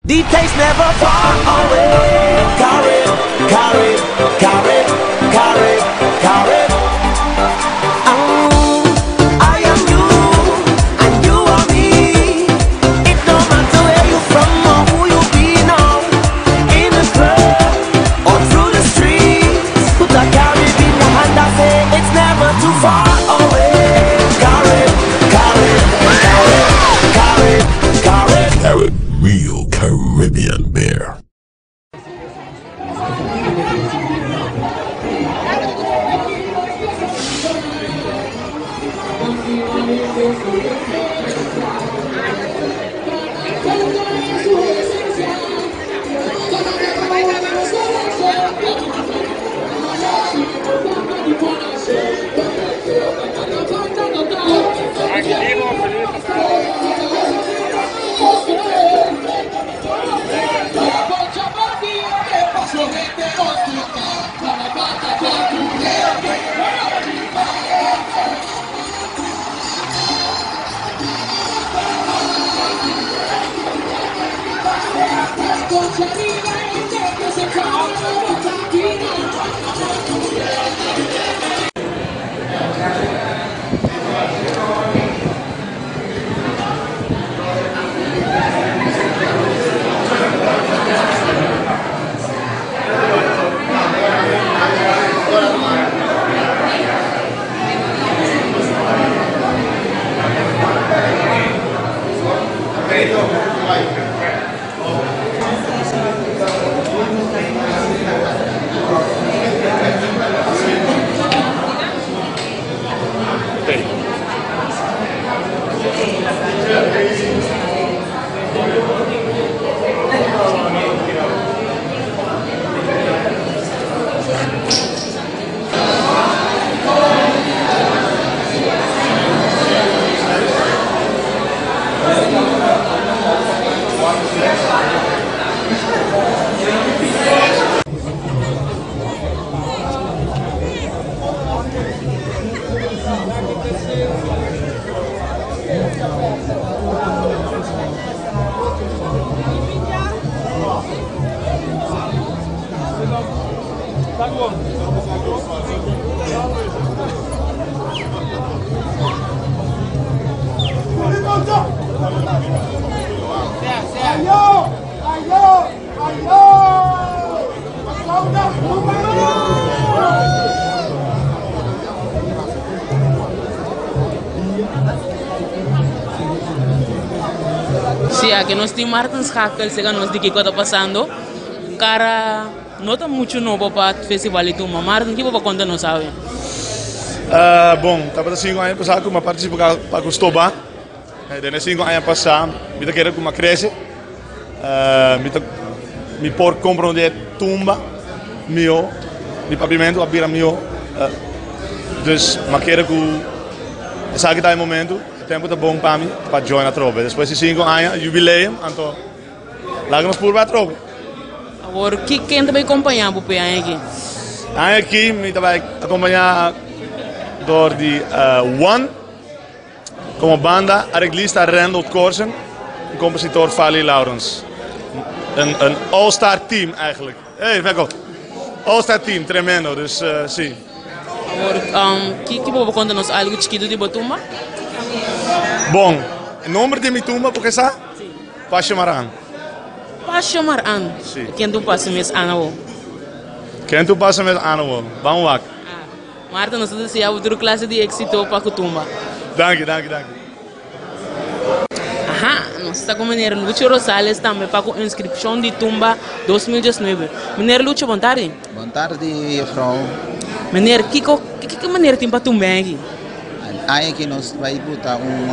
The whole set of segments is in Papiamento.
The taste never far away. Carib, Carib, Carib, Carib, Carib. Oh, I am you, and you are me. It don't matter where you from or who you be now. In the club or through the streets. Put a Carib in your hand and say it's never too far away. Carib, Carib, Carib, Carib, Carib. Carib Real Caribbean Beer. Sí, aki nos tin Martin Schakel, sega nos di kiko ta pasando. Kara no ta mucho nobo pa Festival di Tumba. Martin, kiko bo konta nos awe? Bon, tabata sinku aña pasá ku mi a partisipá pa ku Stoba. Den e sinku aña pasá mi ta kere ku mi a krese. Mi ta mi por komprondé tumba mihó, mi papiamentu a bira mihó. Dus mi a kere ku esaki ta e momentu, e tempu ta bon pa mi pa join atrobe. Despues di sinku aña, jubileum, anto laga nos purba atrobe. Awor, ki ken ta bai kompañá bo p'e aña aki? Aña aki mi ta bai akompañá dor di One. Komo banda, areglista Randolph Corsen en kompositor Farley Laurens. Een een all-star team eigenlijk. Hey Vekko. All-star team, tremendo. Dus si. Awor, ki ki bo por konta nos algu chikitu di bo tumba? Bon, e nomber di mi tumba bo ke sa? Si. Pasha Maran. Pasha Maran? Si. Ken tu pasa mes ana bo? Ken tu pasa mes ana bo? Ban wak. Marta, nos ta desea bo tur clase di exito pa cu tumba. Danki, danki, danki. Aha, nos ta cu meneer Lucho Rosales tambe pa cu inscripcion di tumba 2019. Meneer Lucho, bon tardi. Bon tardi, juffrouw. Meneer, kiko kiko meneer tin pa tumba aki? Aña aki nos bai buta un,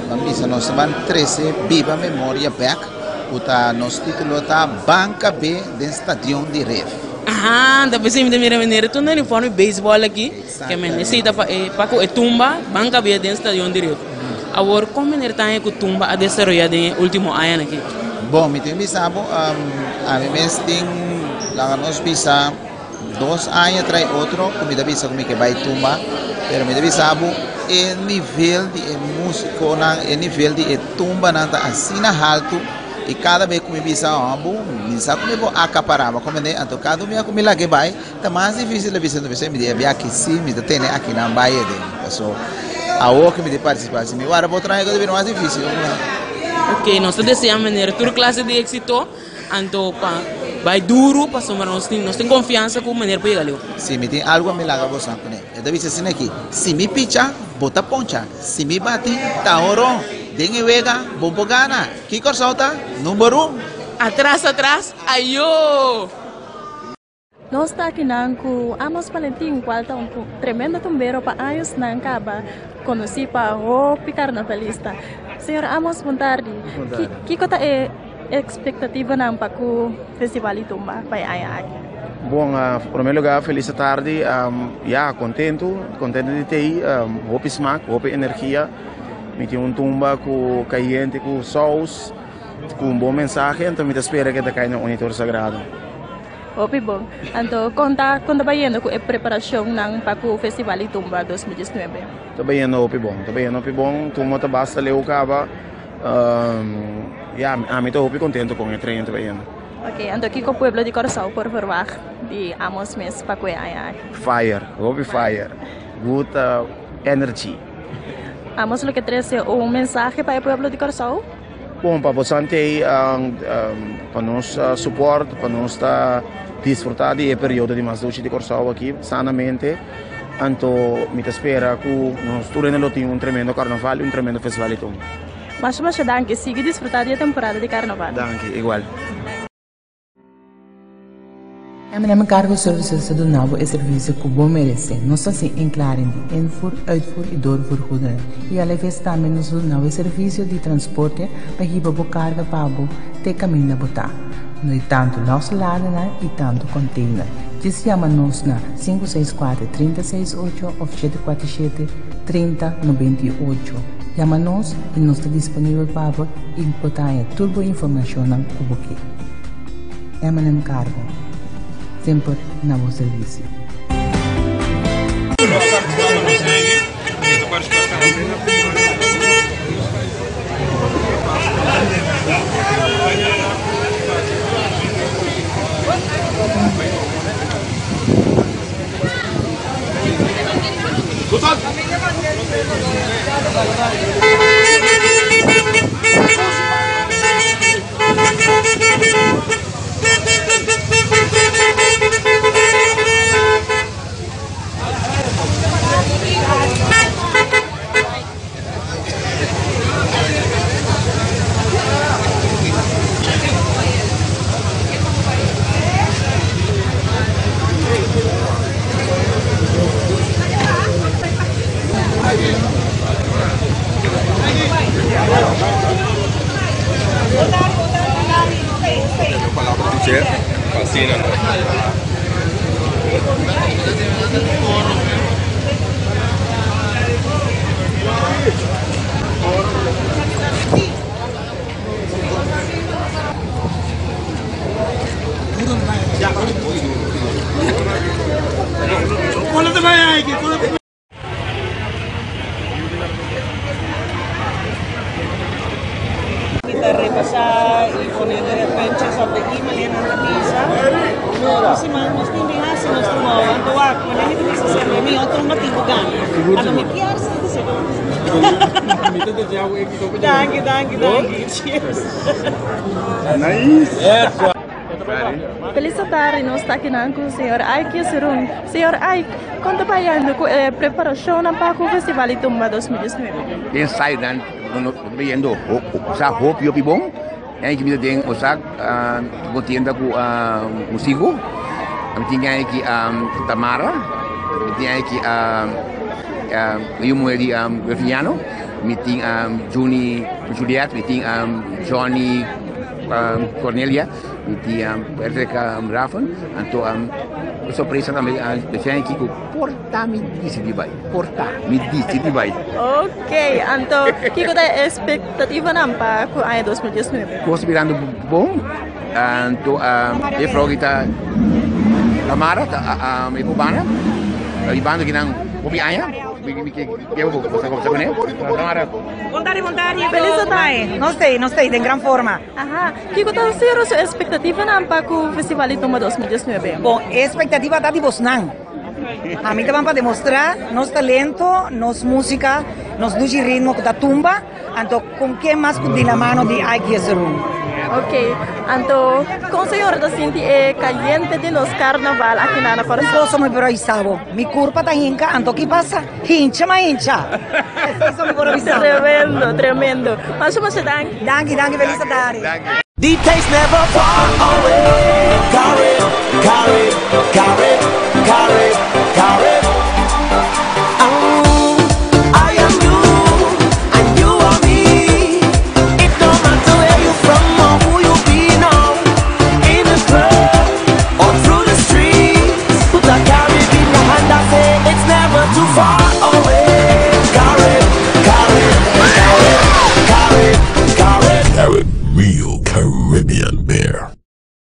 ban bisa nos ta ban trese biba memoria bek ku ta nos titulo ta Ban Kab'é den Stadion di Ref. Aha, ta p'esei mi ta mira meneer tur na uniforme beisbòl aki, ke men esei ta pa e pa ku e tumba Ban Kab'é den Stadion di Ref. Awor kon meneer ta haña ku tumba a desaroyá den e último añanan aki? Bon, mi tin bisa bo, ami mes tin laga nos bisa. Dos aña trai otro ku mi ta bisa ku mi ke bai tumba, pero mi ta bisa bo e nivel di e musikonan, e nivel di e tumbanan ta asina haltu i kada bes ku mi bisa bo mi sa ku mi por akapará bo komprende, anto kada un bia ku mi lag'e bai ta mas difisil ta bisa mi di e bia aki si mi ta tene akinan bai aden paso awor ku mi ta partisipá si mi wara pa otro aña ku ta bira mas difisil. Ok, nos ta desea manera tur klase di éksito. Anto pa bai duru pasobra nos tin nos tin konfiansa ku meneer por yega leu. Si mi tin algu a mi laga boso kuné. E ta bisa asina aki, Si mi picha, bo ta poncha. Si mi bati, ta oro. Den e wega, bo por gana. Ki Kòrsou ta? Number un! Atras atras, ayoo! Nos ta akinan ku Amos Valentin kual ta un tremendo tumbero pa añosnan kaba konosí pa hopi karnavalista. Señor Amos bon tardi. Kiko ta e ekspektativanan pa ku Festival di Tumba pa e aña aki? Bon, promé lugar felis tardi. Ya, kontentu, kontentu di t'ei. Hopi smak, hopi energia. Mi tin un tumba ku kayente ku sous, ku un bon mensahe, anto mi ta spera ku e ta kai na Unitor Sagrado. Hopi bon. Anto kon ta kon ta bayendo ku e preparashonnan pa ku Festival di Tumba 2019? Ta bayendo hopi bon, ta bayendo hopi bon. Tumba ta basta leu kaba. Ya, ami ta hopi kontento kon e trein ta bayendo. Ok, anto kiko pueblo di Kòrsou por verwagt di Amos mes pa ku e aña aki? Fire, hopi fire. Good energy. Amos lo ke trese un mensahe pa e pueblo di Kòrsou? Bon, pa bosan t'ei pa nos support, pa nos ta disfruta di e periodo di mas dushi di Kòrsou aki sanamente. Anto mi ta spera ku nos tur hende lo tin un tremendo karnaval i un tremendo festival di tumba. Masha masha danki, sigui disfruta di e temporada di karnaval. Danki, igual. M&M Cargo Services ta duna bo e servisio ku bo meresé. Nos ta hasi inklaring di invoer, uitvoer i doorvoer goederen. I alaves tambe nos ta duna bo e servisio di transporte pa hiba bo karga pa bo te kaminda bo ta. No di tantu lòsladenan i tantu kònteiner. Djis yama nos na 564 368 òf 747 30 98. Yama nos i nos ta disponibel pa bo i bo ta haña tur bo informashonnan ku bo ke. M&M Cargo, semper na bo servicio. Mi ta repasá i pone de punches op de i manera nan ta bisa. Un siman nos tin bin hasi nos trabou anto wak manera mi ta bisa semper mi otro no tin ku gana. Anto mi kier sa di segun. Danki danki danki cheers. Feliz tardi, nos ta akinan ku señor Ike Yesurun. Señor Ike, kon ta bayando ku e preparashonnan pa ku Festival di Tumba 2019? Den sainan no ta bayendo sa hopi hopi bon. En ki mi ta den osak bo tienda ku musiku. Mi tin ki Tamara. Mi tin aki mi yu muher di Grifiniano, mi tin Juni Juliet, mi tin Johnny Cornelia, mi tin Patrick Raffen, anto sorpresa tambe deshei aki ku por ta mi disidi bai, por ta mi disidi bai. Ok, anto kiko ta e expectativanan pa ku aña 2019? Kos mirando bon, anto e frou ki ta Tamara ta e cubana, ta bibando akinan hopi aña, mi ke bo kombersa kuné. Tamara. Bon tardi, bon tardi. Feliz tardi. Nos ta nos ta den gran forma. Aha, kiko ta sero su expectativanan pa ku Festival di Tumba 2019? Bon, e expectativa ta di bosnan. Ami ta ban pa demostra nos talento, nos musica, nos dushi ritmo ku ta tumba, anto kon ken mas ku di la mano di Ike Jesurun. Ok, anto kon señora ta sinti e kayente di nos karnaval aki na Kòrsou? Un kosa mi por a bisa bo, mi kurpa ta hinka, anto ki pasa? Hincha ma hincha. Esei mi por a bisa. Tremendo, tremendo. Masha masha danki. Danki, danki, felis tardi. The taste never far away. Carib, Carib, Carib, Carib, Carib. Oh, I am you and you are me. It don't matter where you from or who you be now. In the club or through the streets. Put a Carib in your hand and say it's never too far away. Carib, Carib, Carib, Carib, Carib. Carib Real Caribbean Beer.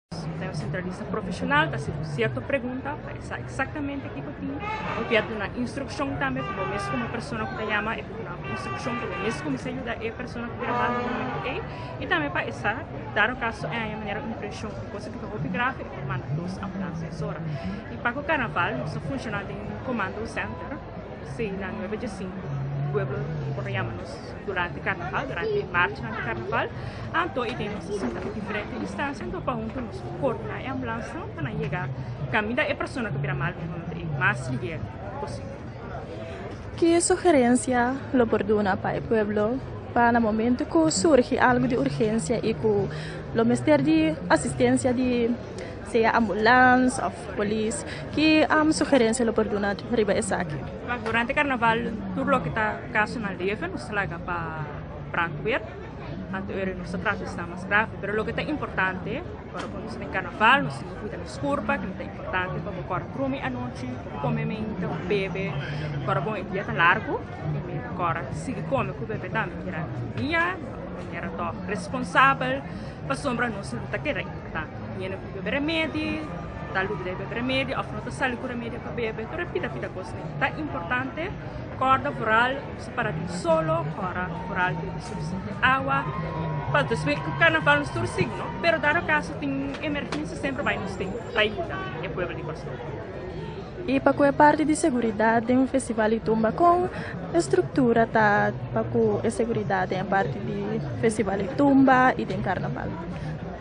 Ta un sentralista profesional ta haci cierto pregunta pa e sa exactamente kico tin. Bo pia duna instruccion tambe pa bo mes como persona cu ta yama e por duna bo instruccion pa bo mes cuminsa yuda e persona cu bira mal den e momento ey. Y tambe pa e sa dado caso e haña manera un presion un cosa cu ta hopi grave e por manda dos ambulance mesora. Y pa cu carnaval nos ta funciona den comando center. Sí, na nuebe dje sinku pueblo por yama nos durante carnaval, durante e marchanan di carnaval. Anto i den nos ta sinta ku diferente instancia anto pa huntu nos por coordina e ambulancenan pa nan yega caminda e persona ku bira mal den momento ei mas liger posibel. Ki sugerencia lo por duna pa e pueblo pa na momento ku surgi algo di urgencia i ku lo mester di asistencia di sea ambulans of polis, ki sugerencia lo por duna riba esaki? Durante carnaval tur loke ta casonan leve nos ta laga pa brandweer, anto ora nos ta trata esnan mas grave, pero loke ta importante ora cu nos ta den carnaval nos tin cu cuida nos curpa, kende ta importante pa bo cora drumi anochi, pa bo come meinta, bo bebe, cora bon e dia ta largo y mi cora sigui come cu bebe tambe durante e dia, manera toch responsabel pasobra nos salud ta keda importante. Hende ku bebe remedi, ta lubida di bebe remedi òf no ta sali ku remedi pa bebe. Tur e pida pida kosnan ta importante. Kòrda vooral separa di solo, kòrda vooral bebe sufisiente awa. Pa despues ku karnaval nos tur sigui no, pero dado kaso tin emergensia semper bai nos tin pa yuda e pueblo di Kòrsou. I pa ku e parti di seguridat den festival di tumba kon e struktura ta pa ku e seguridat den e parti di festival di tumba i den karnaval?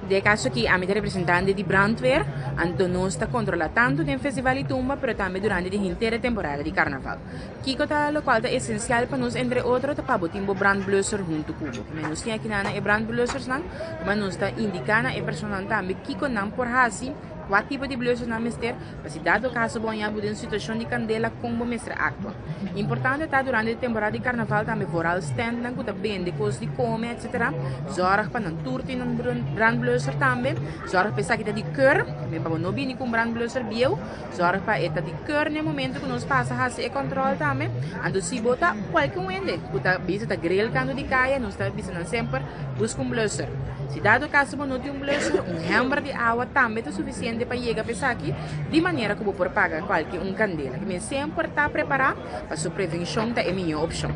Den e kaso aki ami ta representante di brandweer, anto nos ta kontrola tantu den festival di tumba pero tambe durante di henter e temporada di karnaval. Kiko ta lokual ta esensial pa nos entre otro ta pa bo tin bo brandblusser huntu ku bo. Kimen nos tin aki nan e brandblussersnan, kuma nos ta indiká na e personanan tambe kiko nan por hasi, kua tipo di blusser nan mester, Pa si dado kaso bo haña bo den un situashon di kandela kon bo mester aktua. Importante ta durante di temporada di karnaval tambe vooral standnan ku ta bende kos di kome etsetera zòrg pa nan tur tin un brandblusser tambe. Zòrg pa esaki ta di keur tambe pa bo no bini ku un brandblusser bieu. Zòrg pa e ta di keur na e momento ku nos pasa hasi e kòntròl tambe. Anto si bo ta kualke un hende ku ta bisa ta grill kantu di kaya nos ta bisa nan semper buska un blusser. Si dado kaso bo no tin un blusser un hèmber di awa tambe ta sufisiente pa yega pa esaki di manera ku bo por paga kualke un kandela. Ki men semper ta prepará paso prevenshon ta e mihó opshon.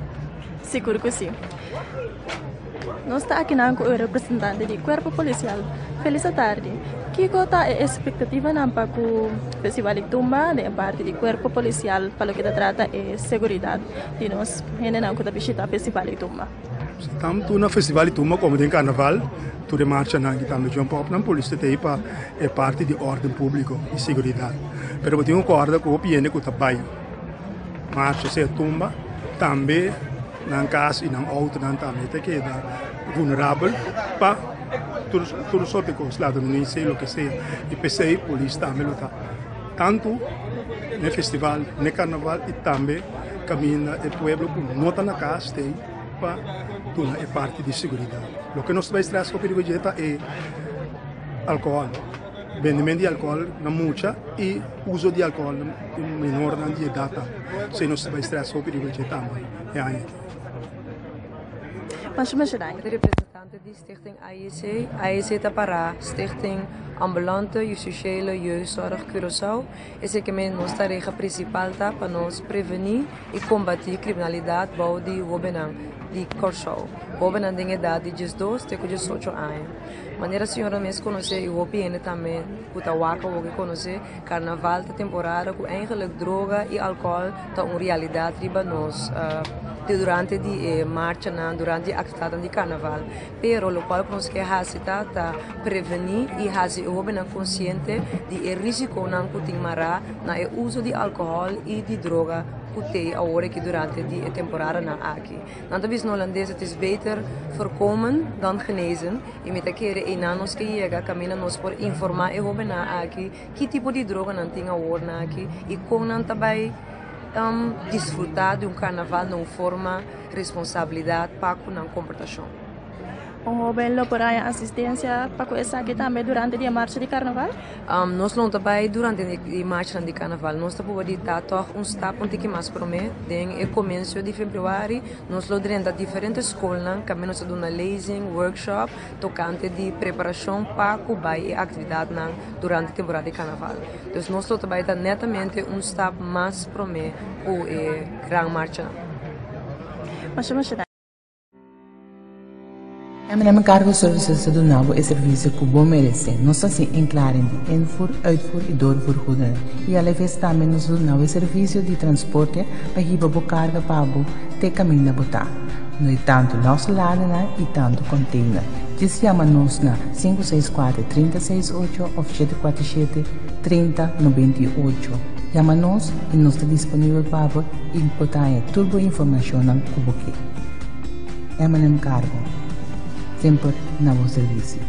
Sigur ku si. Nos ta akinan ku e representante di Kuerpo Polisial. Felis atardi. Kiko ta e espektativanan pa ku Festival di Tumba den e parti di Kuerpo Polisial pa loke ta trata e seguridat di nos hendenan ku ta bishita Festival di Tumba? Tantu na Festival di Tumba komo den Karnaval tur e marchanan ki tambe jump up nan polis ta tei pa e parti di orden publiko i seguridat. Pero bo tin ku kòrda ku hopi hende ku ta bai marcha sea tumba tambe nan kas i nan outonan tambe ta keda vulnerabel pa tur tur sorto di kos, ladronisia i loke sea. I p'esei polis tambe lo ta. Tantu na e festival, na e karnaval i tambe kaminda e pueblo ku no ta na kas t'ei pa duna e parti di seguridat. Loke nos ta bai strès hopi riba dje ta e alkohòl, bendimento di alkohòl na mucha i uso di alkohòl na menornan di edat tambe. Esei nos ta bai strès hopi riba dje tambe e aña aki. Masha masha danki. Representante di Stichting AJC. AJC ta para Stichting Ambulante Justitiële Jeugdzorg Curaçao. Esei ke men nos tarea prinsipal ta pa nos prevení i kombatí kriminalidat bou di hóbennan di Kòrsou, hóbennan den edat di diesdos te ku diesocho aña. Manera señora mes konosé i hopi hende tambe ku ta wak awor ke konosé, karnaval ta temporada ku eigenlik droga i alkohòl ta un realidat riba nos durante di e marchanan, durante di e aktividatnan di karnaval. Pero lokual ku nos ke hasi ta ta prevení i hasi e hóbennan konsiente di e risikonan ku tin mará na e uso di alkohòl i di droga ku t'ei awor aki durante di e temporadanan aki. Nan ta bisa na holandes het is beter voorkomen dan genezen i mi ta kere einan nos ke yega kaminda nos por informá e hóbennan aki ki tipo di droga nan tin awor nan aki i kon nan ta bai disfrutá di un karnaval na un forma responsabilidat pa ku nan komportashon. Un hóben lo por haña asistensia pa ku esaki tambe durante di e marcha di karnaval? Nos lo no ta bai durante di e marchanan di karnaval. Nos ta proba di ta tòg un stap un tiki mas promé. Den e komienso di febrüari nos lo drenta diferente skolnan kaminda nos ta duna lezing, workshop tokante di preparashon pa ku bai e aktividatnan durante temporada di karnaval. Dus nos lo ta bai ta netamente un stap mas promé ku e gran marchanan. Masha masha danki. M&M Cargo Services ta duna bo e servisio ku bo meresé. Nos ta hasi inklaring di invoer, uitvoer i doorvoergoederen. I alaves tambe nos ta duna bo e servisio di transporte pa hiba bo karga pa bo te kaminda bo ta. No e tantu lòsladenan i tantu container. Djis yama nos na 564 368 òf 747 30 98. Yama nos i nos ta disponibel pa bo i bo ta haña tur bo informashonnan ku bo ke. M&M Cargo, semper na bo servisio.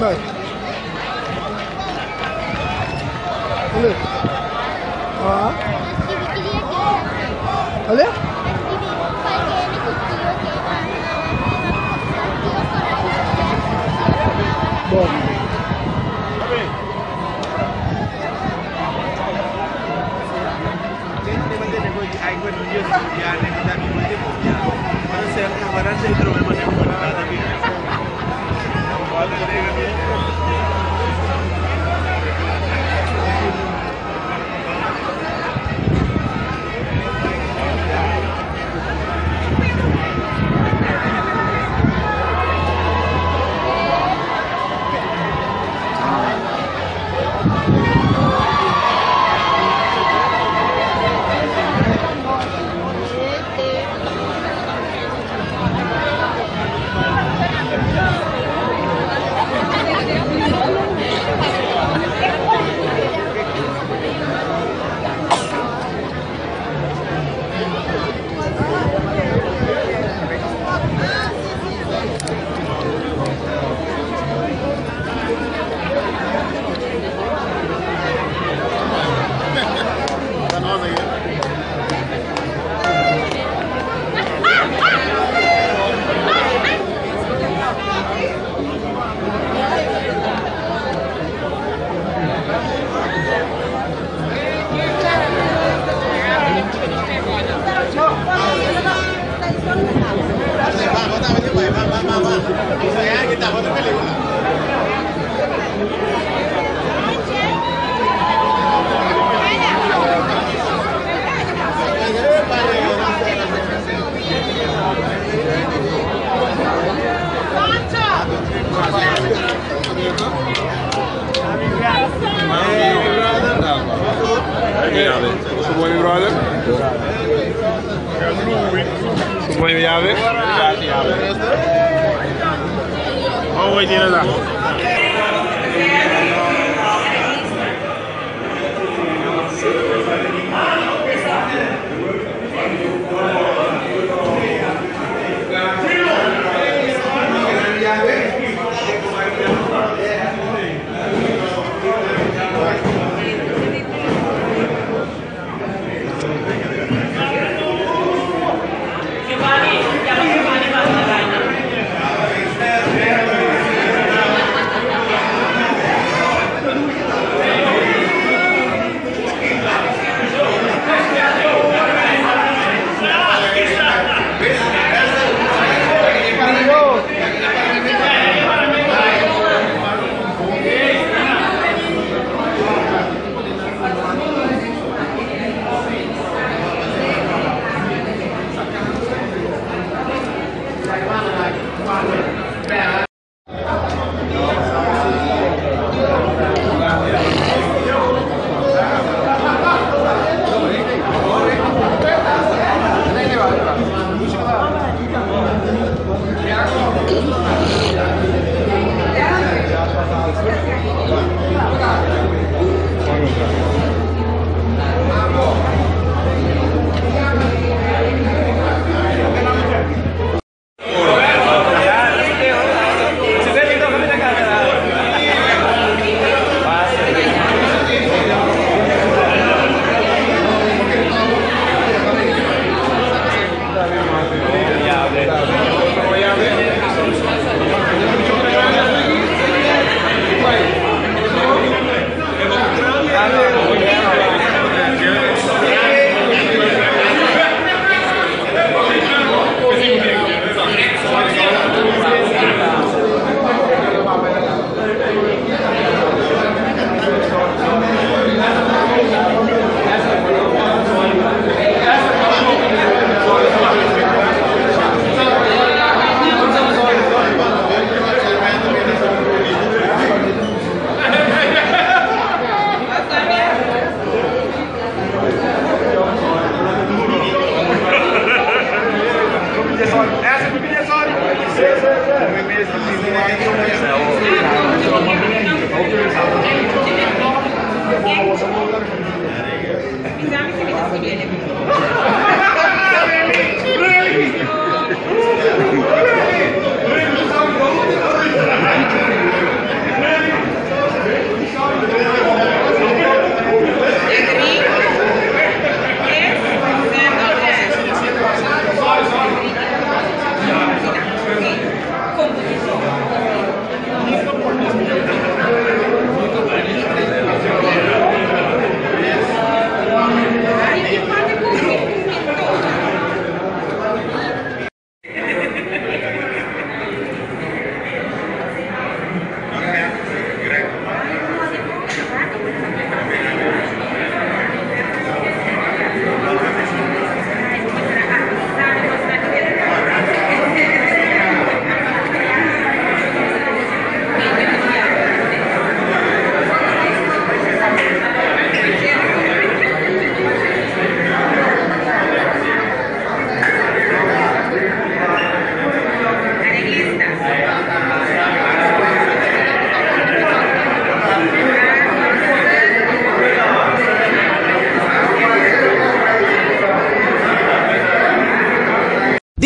Bai. Ale. Ah. Ale? Bon.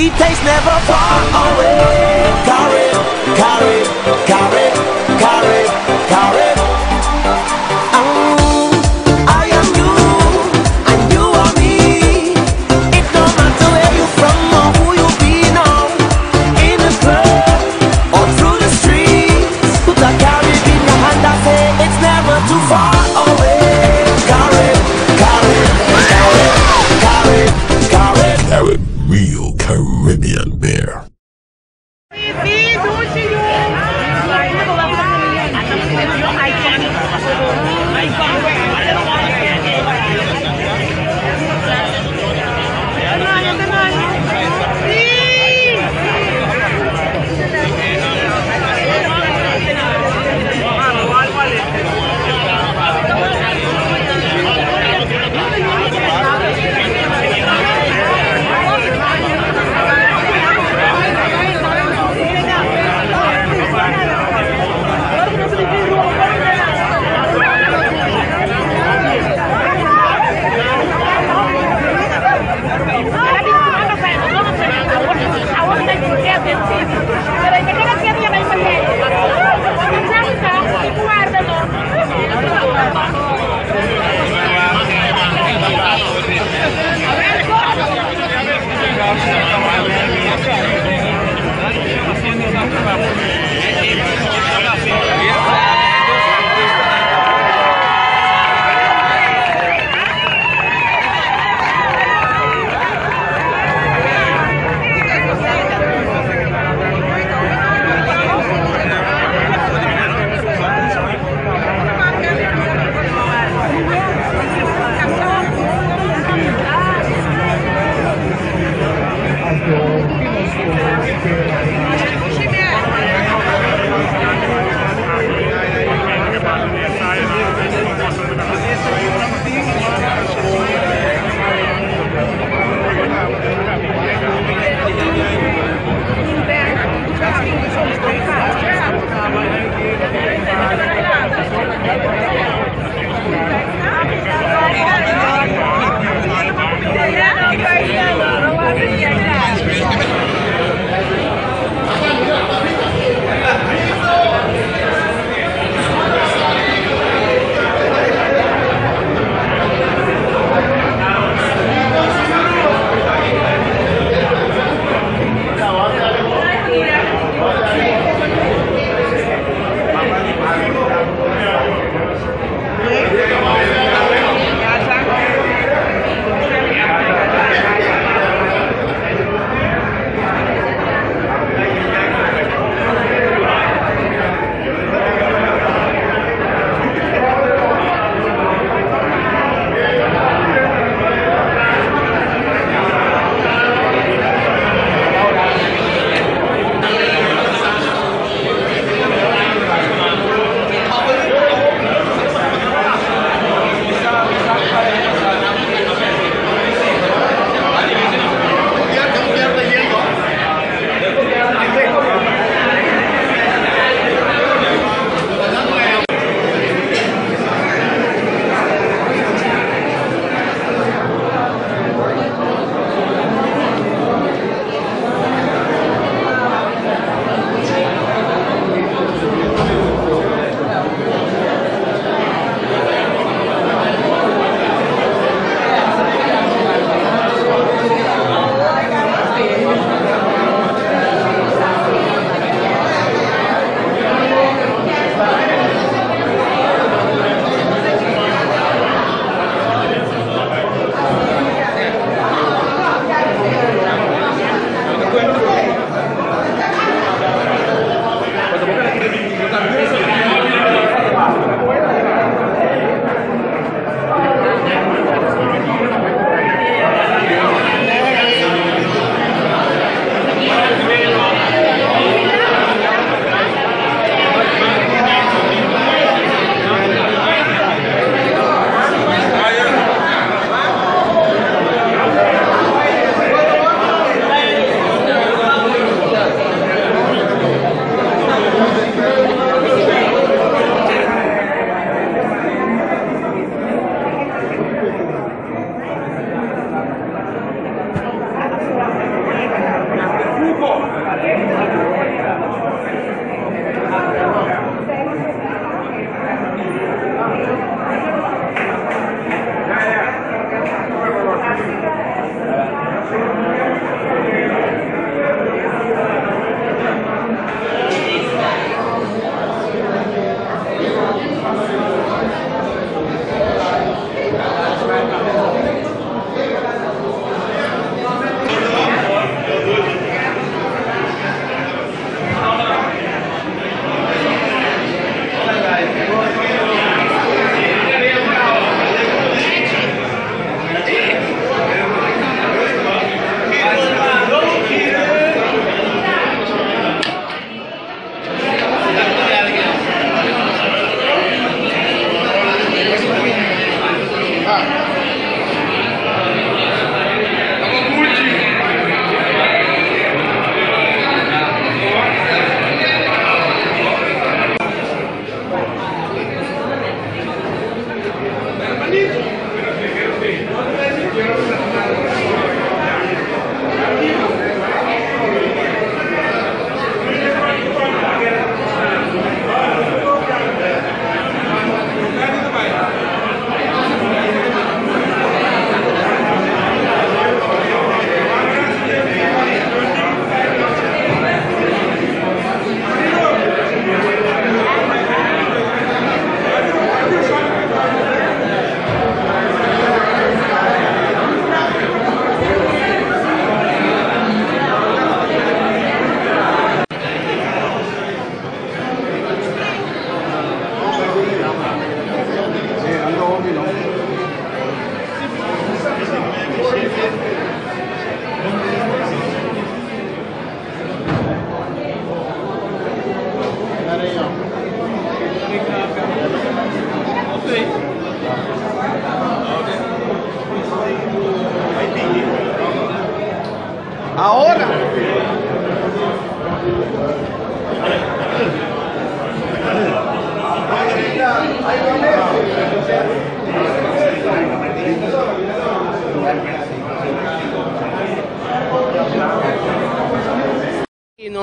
The taste never far away. Carib, Carib, Carib, Carib, Carib. Oh, I am you, and you are me. It don't matter where you from or who you be now. In the club or through the streets. Put a Carib in your hand, I say it's never too far away. Carib, Carib, Carib, Carib, Carib. Carib Real Caribbean Beer.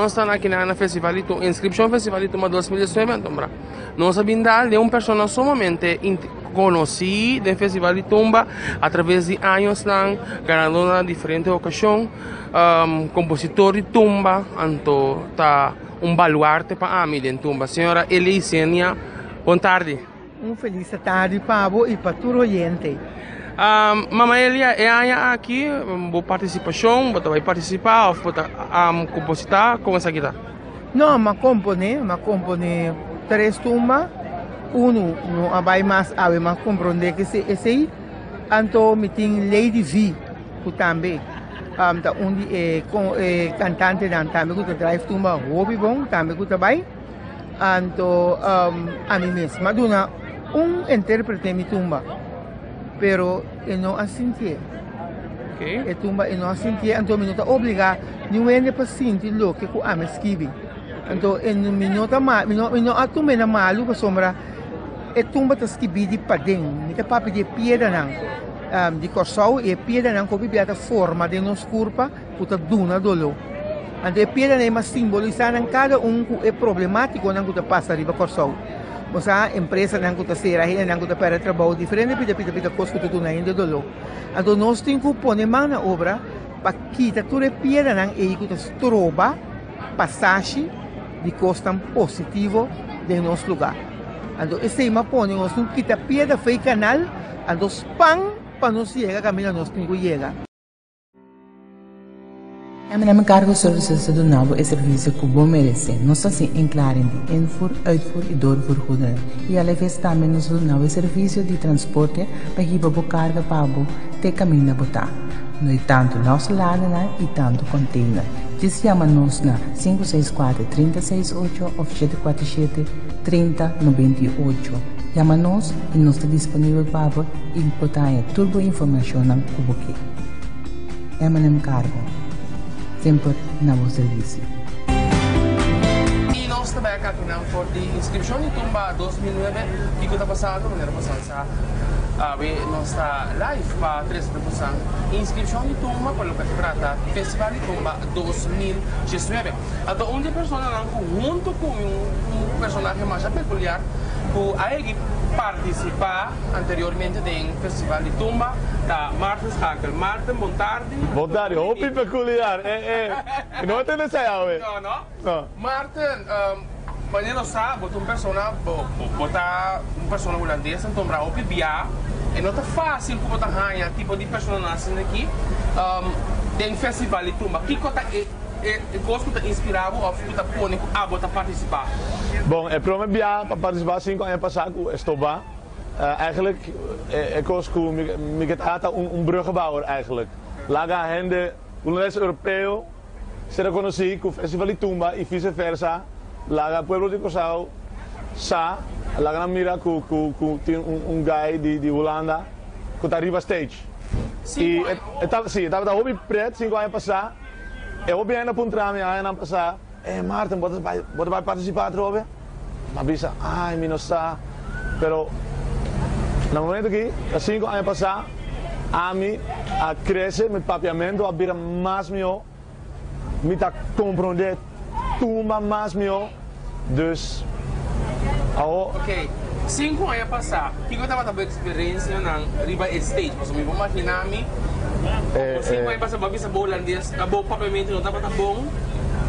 Nos ta aki na Festival di Tumba, inscripcion Festival di Tumba 2019 anto nos a bin dal den un persona sumamente conoci den Festival di Tumba a traves di añosnan ganando na diferente ocasion, compositor di tumba anto ta un baluarte pa ami den tumba. Señora Elisenia, bon tardi. Un felis tardi pa bo y pa tur oyente. Mama Elia, e aña aki bo participacion, bo ta bay participa of bo ta composita, con esaki ta? No, m'a compone, m'a compone tres tumba, uno no a bay mas awe m'a compronde cu esey, anto mi tin Lady V cu tambe ta un di e cantantenan tambe cu ta drive tumba hopi bon, tambe cu ta bay. Anto ami mes m'a duna un interprete mi tumba, pero e no a sintié. E tumba e no a sintié, anto mi no ta obligá niun hende pa sinti loke ku ami a skibi. Anto e mi no ta ma mi no mi no a tum'é na malu pasobra e tumba ta skibí di paden. Mi ta papia di e piedranan di Kòrsou i e piedranan ku hopi bia ta forma den nos kurpa. ku ta duna doló. Anto e piedranan ei mas simbolisá nan kada un ku e problemátikonan ku ta pasa riba Kòrsou. Bo sa, empresanan ku ta sera, hendenan ku ta pèrdè trabou, diferente pita pita pita kos ku ta duna hende doló. Anto nos tin ku pone man na obra pa kita tur e piedranan ei ku ta stroba pasashi di kosnan positivo den nos lugá. Anto esei mas pone nos tin ku kita piedra fei kanal, anto span pa nos yega kaminda nos tin ku yega. M&M Cargo Services ta duna bo e servisio ku bo meresé. Nos ta hasi inklaring di invoer, uitvoer i doorvoergoederen. I alaves tambe nos ta duna bo e servisio di transporte pa hiba bo karga pa bo te kaminda bo ta. No i tantu lòsladenan i tantu container. Djis yama nos na 564 368 òf 747 30 98. Yama nos i nos ta disponibel pa bo i bo ta haña tur bo informashonnan ku bo ke. M&M Cargo, semper na bo servisio. I nos ta bai a kakinan for di inskripshon di Tumba 2009. Kiko ta pasando? Manera bosan sa, awe nos ta live pa trese ta bosan inskripshon di Tumba pa loke ta trata Festival di Tumba 2019. Anto un di e personanan ku huntu ku mi, un personahe masha pekuliar ku a egi partisipá Anteriormente den Festival di Tumba ta Maarten Schakel. Maarten, bon tardi. Bon tardi. Hopi peculiar. E, e, no a tende esei awe. No, no? No. Maarten, manera nos sa, bo ta un persona, bo, bo ta un persona hulandes, anto mra hopi bia. E no ta facil cu bo ta haña tipo di personanan asina aki den Festival di Tumba. Kico ta e, e cos cu ta inspira bo of cu ta pone cu abo ta participa? Bon, e prome bia pa participa cinco aña pasa cu Estoba. Eigenlijk e kos ku mi ke ta ta un bruggenbouwer eigenlijk. Laga hende hulandes europeo ser rekonosí ku Festival di Tumba i vice versa. Laga pueblo di Kòrsou sa, laga nan mira ku ku tin un guy di Hulanda ku ta riba stage. I e si e tabata hopi pret sinku aña pasá. E hopi hende a puntra mi añanan pasá, E Maarten bo ta bai bo ta bai partisipá atrobe? M'a bisa, Ai, mi no sa. Pero na momento aki, ta sinku aña pasá, ami a krese, mi papiamentu a bira mas mihó, mi ta komprondé tumba mas mihó, dus awo. Ok, sinku aña pasá, kiko tabata bo eksperensianan riba e stage? Pasobra mi por maginá mi, ku sinku aña pasá bo a bisa bo hulandes, bo papiamentu no tabata bon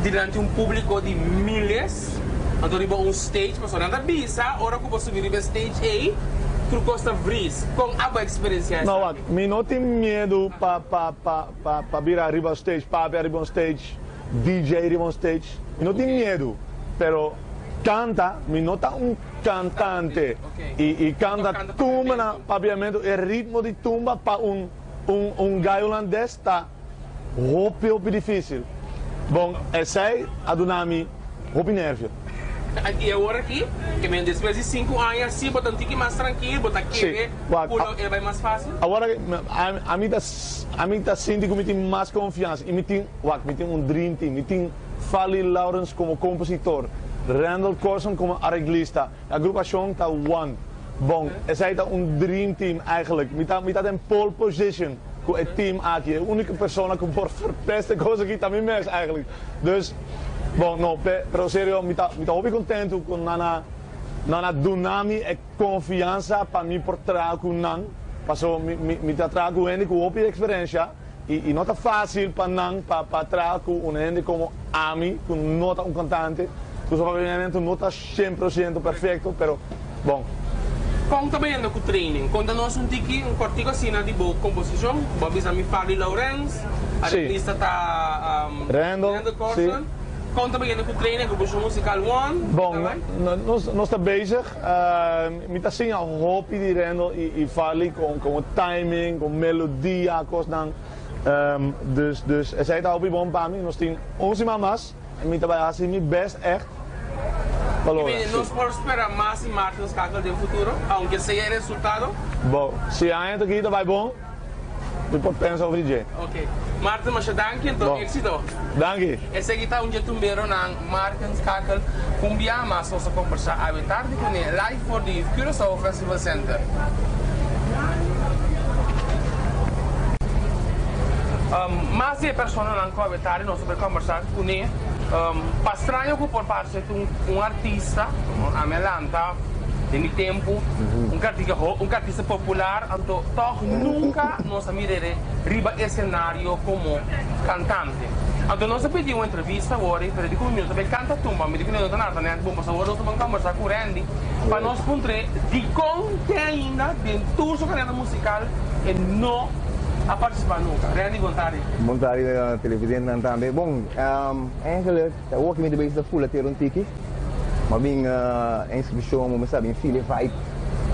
dilanti un públiko di míles. Anto riba un stage pasobra nan ta bisa ora ku bo subi riba e stage ei tur kos ta vris. Kon abo a eksperensiá No esaki? wak, mi no tin miedu pa pa pa pa pa bira riba un stage, papia riba un stage, DJ riba un stage. Mi no tin miedu, pero kanta mi no ta un kantante i i kanta tumba na papiamentu e ritmo di tumba pa un un un gai hulandes ta Hopi hopi dificil. Bon esey a duna mi hopi nervio. I awor aki, ke men despues di sinku aña si bo ta un tiki mas trankil, bo ta kere ku lo e bai mas facil? Awor aki ami ta ami ta sinti ku mi tin mas konfiansa i mi tin wak mi tin un dream team, mi tin Fally Laurens komo kompositor, Randall Corson komo areglista, e agrupashon ta one. Bon esey ta un dream team eigenlijk, mi ta mi ta den pole position. Ku e team aki e uniko persona ku por verpest e kos aki ta mi mes eigenlijk. Dus Bon, no, pero serio, mi ta, mi ta hopi kontentu ku nan a, nan a duna mi e konfiansa pa mi por traha ku nan, paso mi, mi, mi ta traha ku hende ku hopi eksperensha i, i no ta fásil pa nan pa, pa traha ku un hende komo ami ku no ta un kantante, ku su papiamentu no ta 100% perfekto, pero bon. Kon ta bayendo ku training? Konta nos un tiki, un kòrtiku asina di bo komposishon. Bo a bisa mi Farley Laurens, areglista ta Randall Corson. Kon ta bayendo ku training, agrupacion musikal One? Bon, nos ta bezig. Mi ta siña hopi di Randall i Farley kon e timing, kon melodia, kosnan. Dus esei ta hopi bon pa mi. Nos tin un siman mas. Mi ta bai hasi mi best echt pa logra. I nos por spera mas di Martin Schakel den futuro, aunke sea e resultado? Bon, si aña ta aki ta bai bon, mi por pensa over di dje. Ok. Martin, masha danki, enton exito. Danki. Esaki ta un dje tumberonan Martin Schakel ku un bia mas nos a kombersá awe tardi kuné live for di Curaçao Festival Center. Mas di e personanan ku awe tardi nos. Por kombersá kuné. Pa straño ku por parse ku un artista, ami a lanta den mi tempu, un kartista un kartista popular, anto tòg nunka nos a mir'é riba esenario komo kantante. Anto nos a pidi un entrevista awor, pero di ku mi no ta bai kanta tumba, mi di ku no ta nada nèt bon, pasobra awor nos ta ban kombersá ku Randy pa nos puntr'é dikon te ainda den tur su karera musikal e no a partisipá nunka. Randy, bon tardi. Bon tardi televidentenan tambe. Bon, eigenlijk ta awor ki mi ta bezig ta fula tera un tiki. M'a bin inscripcion, bo mester a bin feel e vibe.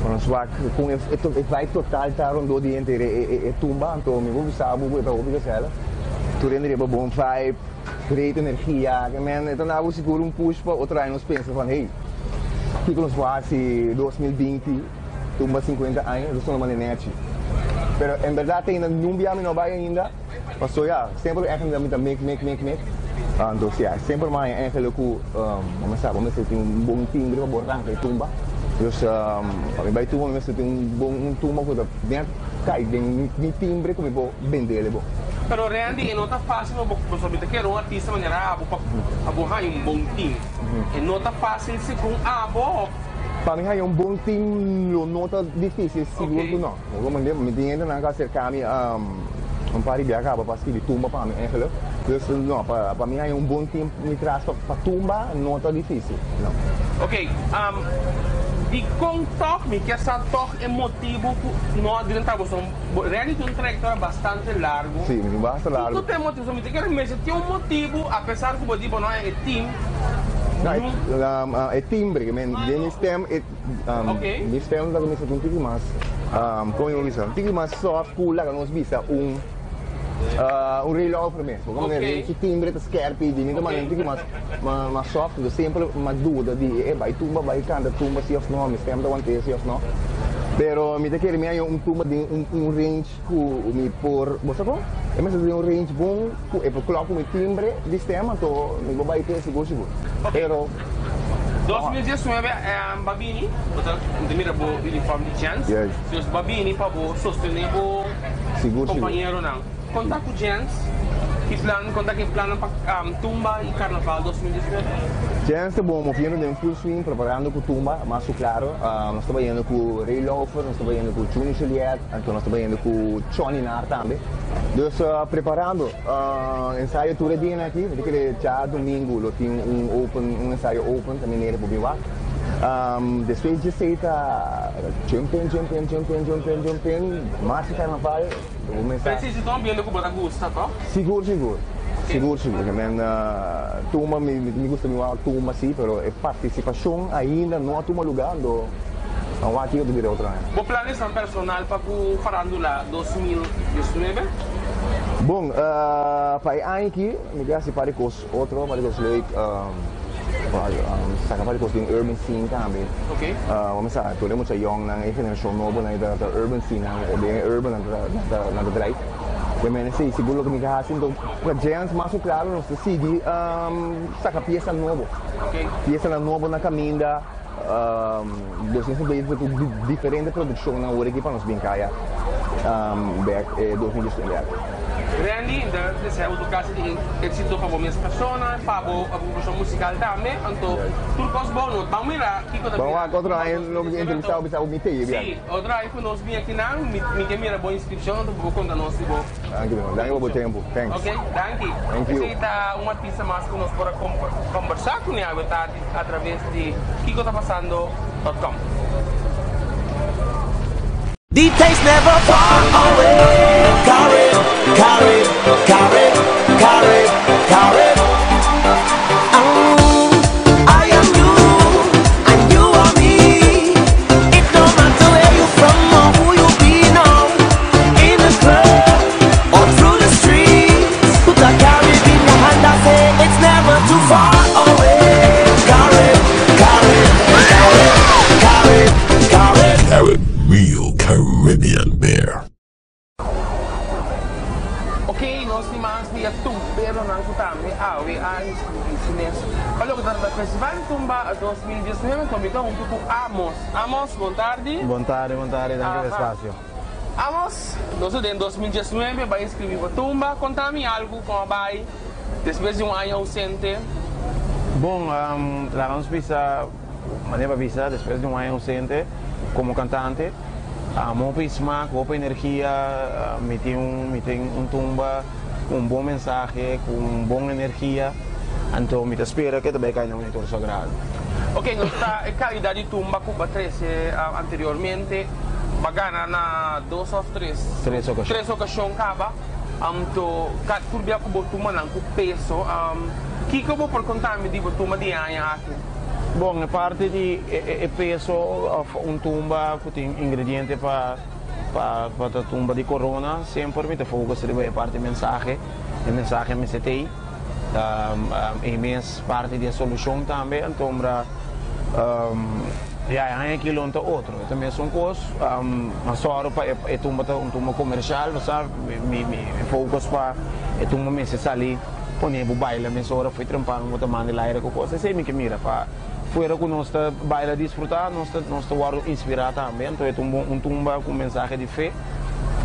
Pa nos wak con e vibe total ta rondó di henter e tumba. Anto mi por bisa bo cu e ta hopi gezellig. Tur hende riba bon vibe, great energia. Ke men e ta na bo sigur un push pa otro aña nos pensa van hey, kiko nos por haci 2020. Tumba 50 aña, eso sona manera nechi. Pero en berdad ainda nun bia mi no bai ainda, paso ya, semper eigenlijk mi ta mek, mek, mek, mek. Anto si ya, semper mi haña eigenlijk ku, bo mester sa, bo mester tin un bon timbre pa bo ranka e tumba. Dus pa mi bai tumba mi mester tin un bon un tumba ku ta net kai den mi timbre ku mi por bendele bo. Pero Randy, e no ta fácil pa bo, pasobra mi ta kere un artista manera abo pa bo haña un bon team. E no ta fácil segun abo of. Pa mi haña un bon team lo no ta difícil, sigur ku no. Bo mende, mi tin hendenan ku a aserká mi un par di bia kaba pa skibi tumba pa mi eigenlijk. Dus no, pa mi haña un bon team mi tras pa tumba no ta difícil, no. Ok, dikon tòg mi kier sa tòg e motibu ku no a drenta boso? Randy tin un trayektoria bastante largu. Sí, mi tin basta largu. Kiko ta e motibu? Mi ta kere mester tin un motibu apesar ku bo di bo no haña e team. No, e timbre, ke men den mi stem, e, mi stem ta kuminsá un tiki mas, kon yo bisa, un tiki mas soft ku laga nos bisa un, un Ray Laufer mes. Bo komo Ray su timbre ta skerpi, di mi ta manera un tiki mas, mas soft, entonces semper mi a duda di e bai tumba, bai kanta tumba si of no, mi stem ta want'é si of no. Pero mi ta kere mi haña un tumba den un range. Ku mi por, bo sa kon? E mester tin un range bon ku e por klòp ku mi timbre di stem anto mi por bai te sigur sigur. Pero. 2019 ba bini, bo ta mira bo uniform di Jens, dus ba bini pa bo sostene bo kompañeronan. Kon ta ku Jens? Ki plan, kon ta ku e plannan pa Tumba i Karnaval 2019? Jens ta bon moviendo den full swing preparando ku Tumba, mas ku klaro. Nos ta bayendo ku Ray Laufer, nos ta bayendo ku Juni Juliet. Anto nos ta bayendo ku Chonny Naar tambe. Dus preparando ensayo tur e dianan aki. Mi ta kere djadumingu lo tin un open, un ensayo open tambe nere por bin wak. Despues dje esei ta jump in, jump in, jump in, jump in, jump in, marcha karnaval. Bo kuminsá. Pero esei ta un ambiente ku bo ta gusta to? Sigur, sigur. Sigur, sigur. Ke men tumba mi gusta mi wak tumba si, pero e partisipashon ainda no a tuma luga, anto. Nan wak kiko ta bira otro aña. Bo planesnan personal pa ku Farándula 2019? Bon, pa e aña aki mi ke hasi par di kos otro, par di kos leuk, saka par di kos den urban scene tambe. Bo mi sa, tur e mucha yòngnan, e generashon nobonan e ta urban scene nan, den e urban nan ta drai. Te mene esei sigur loke mi ke hasi. Enton, pa Jens mas ku klaro nos ta sigui saka piesa nobo. Piesanan nobo na kaminda. Nos ta bezig ku diferente produkshonnan awor aki pa nos bin kaya. bek e 2019 aki. Randy, ta desea bo tur clase di exito pa bo mes persona, pa bo agrupacion musical tambe, anto tur cos bon, no ban mira kico ta Ban bira. wak otro aña lo mi entrevista bo bisa bo mi teye bia. Si, otro aña cu nos bin akinan mi ke mira bo inscripcion anto bo conta nos di bo. Danki mi man, danki pa bo tempo, thanks. Ok, danki. Thank you. Esey ta un artista mas cu nos por a combersa cune awe tardi a traves di kikotapasando dot com. The taste never far away. Carib, Carib, Carib, Carib, Carib. Oh, I am you, and you are me. It don't matter where you from or who you be now. In the club or through the streets. Put a Carib in your hand and say it's never too far away. Carib, Carib, Carib, Carib, Carib. Carib Real Caribbean Beer. Ok, nos tin mas di e tumberonan ku tambe awe a inskribí su mes pa loke ta trata Festival di Tumba 2019. Anto mi ta huntu ku Amos. Amos, bon tardi. Bon tardi, bon tardi, danki pa e spasio. Amos, nos ta den 2019 bai inskribí pa tumba. Konta mi algu kon a bai despues di un aña ausente. Bon, laga nos bisa. Manera pa bisa despues di un aña ausente como cantante, amo hopi smaak, hopi energia, mi tin un mi tin un tumba cu un bon mensahe, cu un bon energia, anto mi ta spera cu e ta bay cay na un lector sagrado. Ok, nos ta e calidad di tumba cu bo a trece anteriormente, bo a gana na dos of tres? Tres ocasion. Tres ocasion caba, anto tur bia cu bo tumbanan cu peso, kico bo por conta mi di bo tumba di e aña aki? Bon, e parti di e peso of un tumba cu tin ingrediente pa pa ta tumba di corona, semper mi ta focus riba e parti mensahe, e mensahe mester t'ey, e mes parti di e solucion tambe, antombra ya e haña aki lo ta otro, e ta mesun cos, a sòru pa e tumba ta un tumba comercial, bo sa, mi focus pa e tumba mester sali. Pone bo baila mesora fo'i trempan bo ta manda el aire ku kos esei mi ke mira pa fuera ku nos ta baila disfruta nos ta nos ta wòrdu inspirá tambe anto e ta un bon un tumba ku un mensahe di fe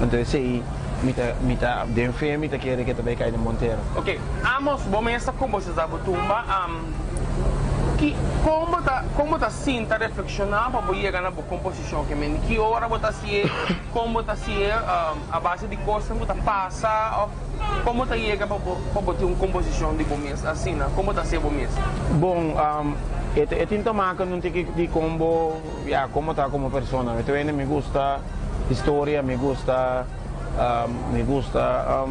anto esei mi ta mi ta den fe mi ta kere ke ta bai kai den bon tera. Ok Amos bo mes ta kompositá bo tumba ki kon bo ta kon bo ta sinta reflekshoná pa bo yega na bo komposishon ke men ki ora bo ta hasié kon bo ta hasié a base di kosnan ku ta pasa òf Kon bo ta yega pa bo pa bo tin un komposishon di bo mes asina? Kon bo ta hasié bo mes? Bon, e e tin ta maka nun tiki di kon bo, ya, kon bo ta komo persona. Mi ta wende mi gusta historia, mi gusta mi gusta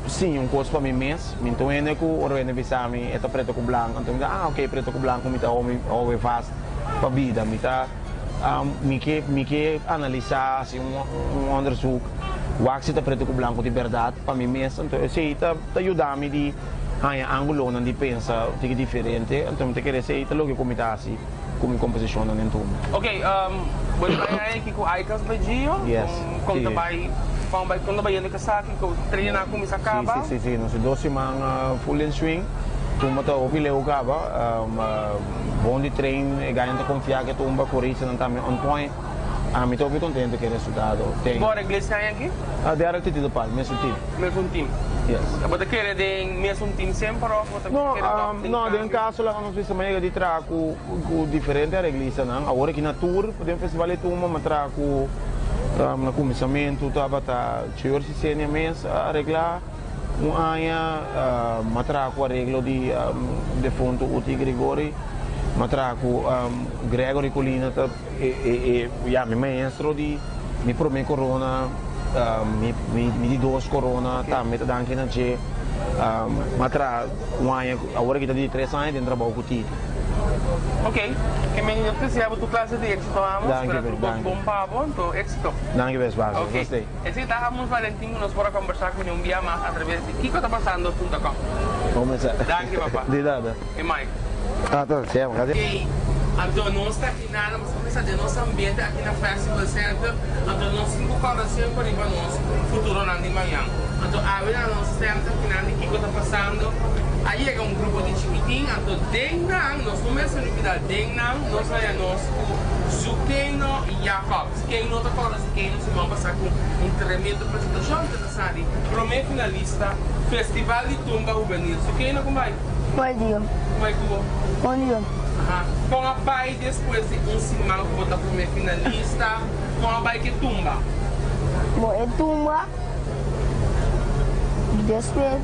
siña un kos pa mi mes. Mi ta wende ku ora wende bisa mi e ta preto ku blanko, anto mi ta, ah, ok, preto ku blanko mi ta hou mi hou e vast pa bida. Mi ta Mi ke mi ke analisá hasi un un onderzoek wak si ta pretu ku blanku di bèrdat pa mi mes anto esei ta ta yuda mi di haña ángulonan di pensa tiki diferente anto mi ta kere esei ta loke ku mi ta hasi ku mi komposishonnan den tumba. Ok, bo ta bai haña kiko Icons bai Gio? Yes, Kon ta si. bai kon bai kon ta bai yendo esaki ku trenan a kuminsá kaba? Si si si nos dos siman full in swing tumba ta hopi leu kaba. Bon di train, e gainan ta confia cu e tumba, coristanan tambe on point. Ami ta hopi contento cu e resultado. Bo a regla ese aña aki? Derek ta Tito Pal, mesun team. Mesun team. Yes. Bo ta kere den mesun team semper of bo ta kere toch den No, cambio? den caso laga nos bisa mi a yega di traha cu cu diferente areglistanan. Awor aki na tour den festival di tumba mi a traha cu na cuminsamento tabata Jersey Senia mes a aregla. Un aña m'a traha ku areglo di defuntu Uti Grigori, m'a traha ku Gregory Colina ta e ya mi maestro di mi prome corona, mi di dos corona tambe ta danki na dje. M'a traha un aña, awor aki ta di tres aña den trabou ku Titi. Ok, ke men yo ta desea bo tur klase di éxito amo, spera tur kos bon pa bo, anto éxito. Danki bes Basil, Ok. Gostei. Esei ta Amos Valentin ku nos por a kombersá kuné un bia mas atraves di kikotapasando punto com. Komensá. Danki papa. Di nada. E Mike. Ah ta, siamo. Gracias. Ey, anto nos ta aki nada mas kuminsá den nos ambiente aki na Festival Center, anto nos tin ku kòrda semper riba nos futuronan di mañan. Anto awe na nos stand akinan di kiko ta pasando a yega un grupo di chikitin anto den nan nos no mester lubida den nan nos haya nos ku Zukeino Jacobs ken no ta kòrda Zukeino siman pasá ku un tremendo presentashon te ta sali prome finalista festival di tumba hubenil Zukeino kon bai? Bon dia. Kon bai ku bo? Bon dia. Aha kon a bai despues di un siman ku bo ta prome finalista kon a bai ku e tumba? Bon e tumba. Despues,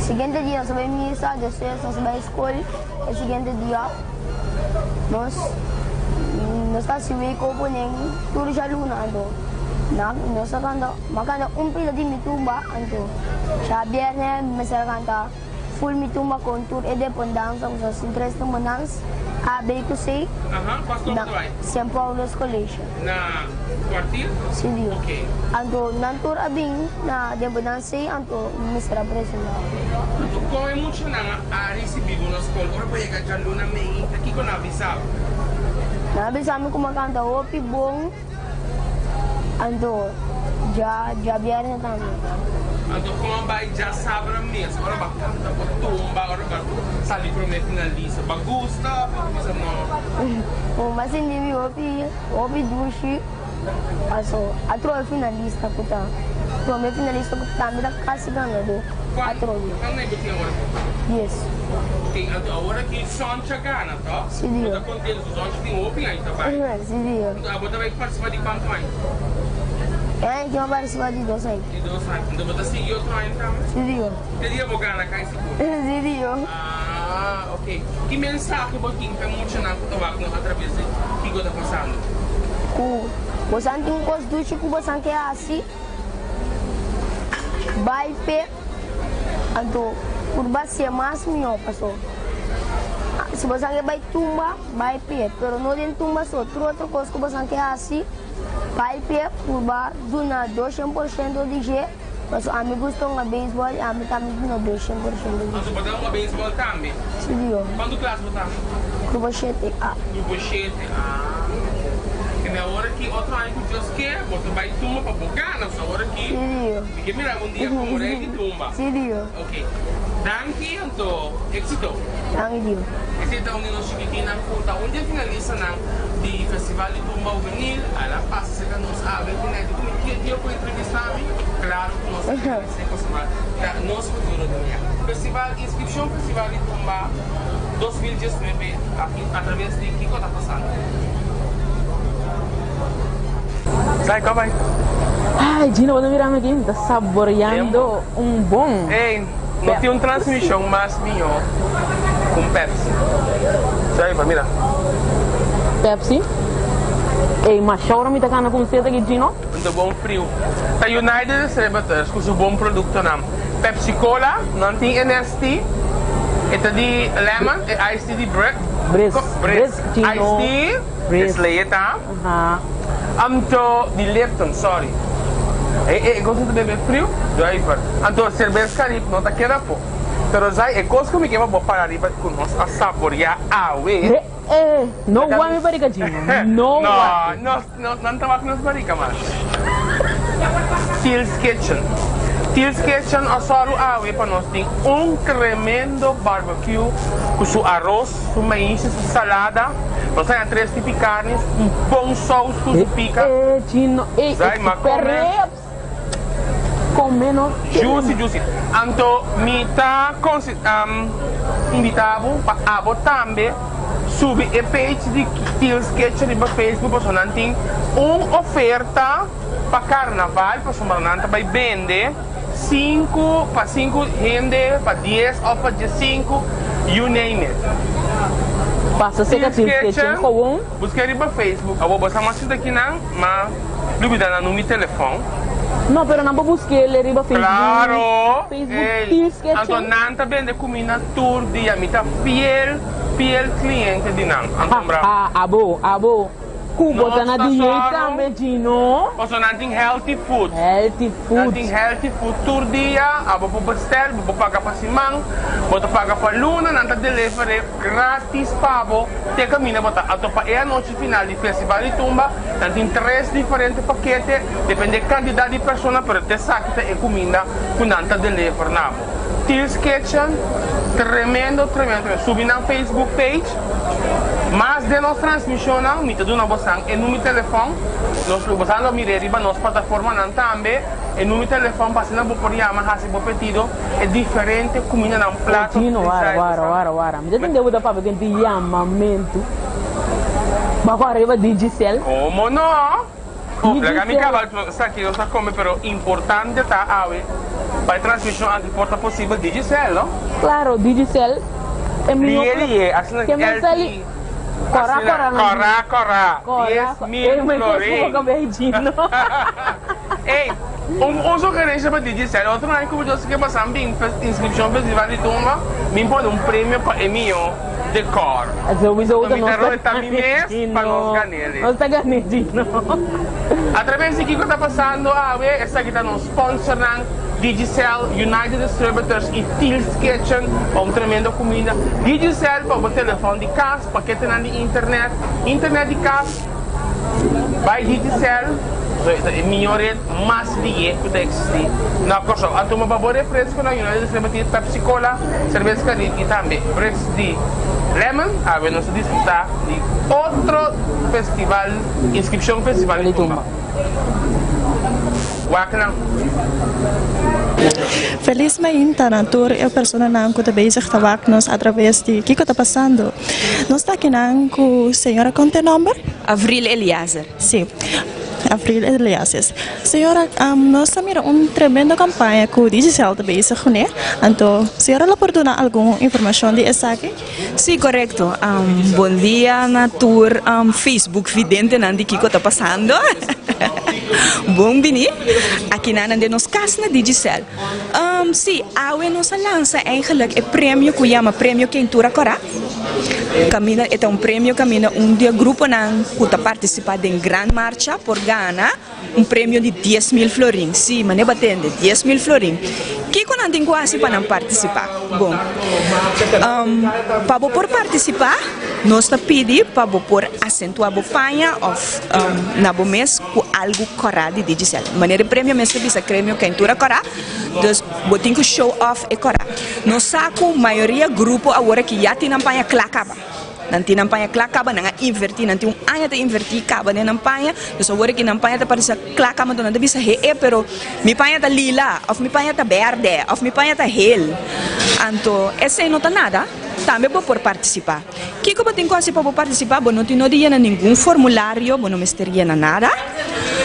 siguiente dia nos a bai misa, despues nos a bai skol, e siguiente dia nos nos ta hasi wake up ponen tur djaluna anto na nos a kanta mi a kanta un pida di mi tumba anto djabierne mi mester a kanta Full mi tumba con tur e dependansa cu sa sin tres tumbanan A, B cu C Aha, cua school na bo ta bai? Saint Paulus College. Na kwartier? Si Dio. Ok. Anto nan tur a bin na dependan C anto mi mester a presenta. Anto con e muchanan a ricibi bo na school ora bo yega djaluna meinta kico nan a bisa bo? Nan a bisa mi cu mi a canta hopi bon. Anto dja djabièrnè tambe. Anto kon a bai djasabra mes ora bo a kanta bo tumba ora bo a sali promé finalista bo a gusta òf bo bisa no? Bo a sinti mi hopi hopi dushi paso atrobe finalista ku ta promé finalista ku tambe ta kasi ganadó atrobe. Kuantu aña bo tin awor aki? Dies. Ok anto awor aki Soncha gana tò? Si Dios. Bo ta kontentu? Zonchi tin hopi aña ta bai. Si Dios. Anto abo ta bai participa di cuanto aña? E aña aki mi a participa di dos aña. Di dos aña. Anto bo ta sigui otro aña tambe? Si Dios. Te dia bo gana cai sigur? Si Dios. Ah, ok. Ki mensahe bo tin pa e muchanan cu ta wak nos atraves di kico ta pasando? Cu bosan tin cos dushi cu bosan ke haci, bai p'e. Anto purba hacié mas mihó paso si bosan ke bai tumba bai pie pero no den tumba so tur otro kos ku bosan ke hasi bai pie purba duna doshen por shento di dje paso ami gusta hunga beisbòl i ami tambe duna doshen por shento di dje. Anto bo ta hunga beisbòl tambe? Si Dios. Kuantu klas bo ta? Grupo shete A. Grupo shete A. Kende awor aki otro aña ku Dios ke bo ta bai tumba pa bo gana so awor aki. Si Dios. Mi ke mira un dia como rey di tumba. Si Dios. Ok. Danki anto exito. Danki Dios. Esei ta un di nos chikitinnan cu ta un di e finalistanan di Festival di Tumba Hubenil. A la pasa cerca nos awe cu neti cu mi kier dia por entrevista mi. Claro cu nos ta entrevista pasobra ta nos futuro di mia. Festival inscripcion Festival di Tumba 2019 aki a traves di Kico ta pasando. Sai kòp ai. Ay, Gino, bo ta mira mi aki? Mi ta saboreando un bon. Ey, no tin un transmishon mas mihó ku un Pepsi. Sai pa mira. Pepsi? Ey, masha ora mi ta gana ku un set aki, Gino. Un ta bon friu. Ta United Distributors ku su bon produktonan. Pepsi Cola, nan tin e Nestea, e ta di lemon, e iced tea di Brisk. Brisk, Brisk, Gino. Iced tea. Brisk. Esleie ta. Anto di Lipton, sorry. E e kos ku ta bebe friu, duiver. Anto serbes Carib no ta keda afó. Pero zai e kos ku mi ke pa bo para riba ku nos a saboreá awe. Re e, no wak mi barika Gino, no wak. No, nos no nan ta wak nos barika mas. Till's Kitchen. Till's Kitchen a sòru awe pa nos tin un tremendo barbecue ku su aros. Su maishi, su salada. Nos haña tres tipi carni, un bon saus cu su pica. E chino, ey, Zai, ma super come. ribs. Come no tin. Juicy, juicy. Anto mi ta consi, invita bo pa abo tambe subi e page di Till's Kitchen riba Facebook pasobra nan tin un oferta pa carnaval pasobra nan ta bay bende. Sinku pa sinku hende, pa dies of pa diesinku, you name it. Pasa seka Till's Kitchen gewoon. Buska riba Facebook. Abo bo sa mas sinta kinan, ma lubida nan number di telefon. No, pero nan por busk'el riba Facebook. Claro! Facebook Till's Kitchen. Anto nan ta bende kumina tur dia. Mi ta fiel, fiel cliente di nan. Anto Ha, ha, abo, abo. Ku bo ta na dieet tambe Gino. Paso nan tin healthy food. Healthy food. Nan tin healthy food tur dia, abo por bestel, bo por paga pa siman, bo ta paga pa luna, nan ta deliver e gratis pa bo te kaminda bo ta. Anto pa e anochi final di Festival di Tumba, nan tin tres diferente pakete, depende e kantidat di persona, pero t'esaki ta e kuminda ku nan ta deliver na bo. Tears Kitchen, tremendo, tremendo, tremendo. Subi nan Facebook page. Mas den nos transmisionnan mi ta duna bosan e number telefon, nos lo bosan lo mir'é riba nos plataformanan tambe, e number telefon pa asina bo por yama hasi bo pedido e diferente kumindanan plato Oh Gino wara wara wara wara mi ta tende bo ta papia ken tin yamamentu bako ariba Digicel. Komo no? Oh laga mi kaba esaki nos ta kome pero importante ta awe pa e transmision aki por ta posibel Digicel no? Claro Digicel e mihó Lié lié asina ke men sali LTE kora asina kora kora kora 10 mil florin Ey un sugerencia pa Digicel otro aña ku boso ke pasa bin inscripcion festival di tumba bin pone un premio pa e mihó decor Sowieso mi nos ta ta renta mi mes pa nos gan'e. Nos ta gan'e Gino. Atraves di kiko ta pasando awe, esaki ta nos sponsornan, Digicel, United Distributors y Teal's Kitchen pa un tremendo cuminda. Digicel pa bo telefon di cas, paketenan di internet, internet di cas, bay Digicel, pasobra e ta e miyo red mas liye cu ta existi na Corsou. A tuma pa bo refresconan, United Distributors tin Pepsi Cola, Cerveza Carib y tambe Brix di Lemon. Awe nos ta disfruta di otro festival, inscripcion festival di tumba. Wak nan. Feliz mainta na tur e personanan cu ta bezig ta wak nos a traves di Kico ta pasando. Nos ta akinan cu señora con te nomber? Avril Eliazer. Si, Avril Eliazer. Señora, nos ta mira un tremendo campaña cu Digicel ta bezig cune. Anto, señora lo por duna algun informacion di esaki? Si, corecto. Bon dia na tur Facebook videntenan di Kico ta pasando. Bon bini akinan den nos cas na Digicel. Si, awe nos a lansa eigenlijk e premio cu yama Premio Keintura Cora. Caminda e ta un premio caminda un di e gruponan cu ta participa den Gran Marcha por gana un premio di 10,000 florin. Si, mane bo a tende, 10,000 florin. Kico nan tin cu haci pa nan participa? Bon, pa bo por participa nos ta pidi pa bo por acentua bo paña of na bo mes cu algo cora di Digicel. Manera e premio mes ta bisa Premio Keintura Cora. Dus bo tin ku show off e kòrá. Nos sa ku mayoria grupo awor aki ya tin nan paña kla kaba. Nan tin nan paña kla kaba, nan a invertí, nan tin un aña ta invertí kaba den nan paña. Dus awor aki nan paña ta parese kla kaba, anto nan ta bisa he e pero mi paña ta lila òf mi paña ta bèrdè òf mi paña ta hel. Anto esei no ta nada, tambe bo por partisipá. Kiko bo tin ku hasi pa bo partisipá? Bo no tin no di yena ningun formulario, bo no mester yena nada.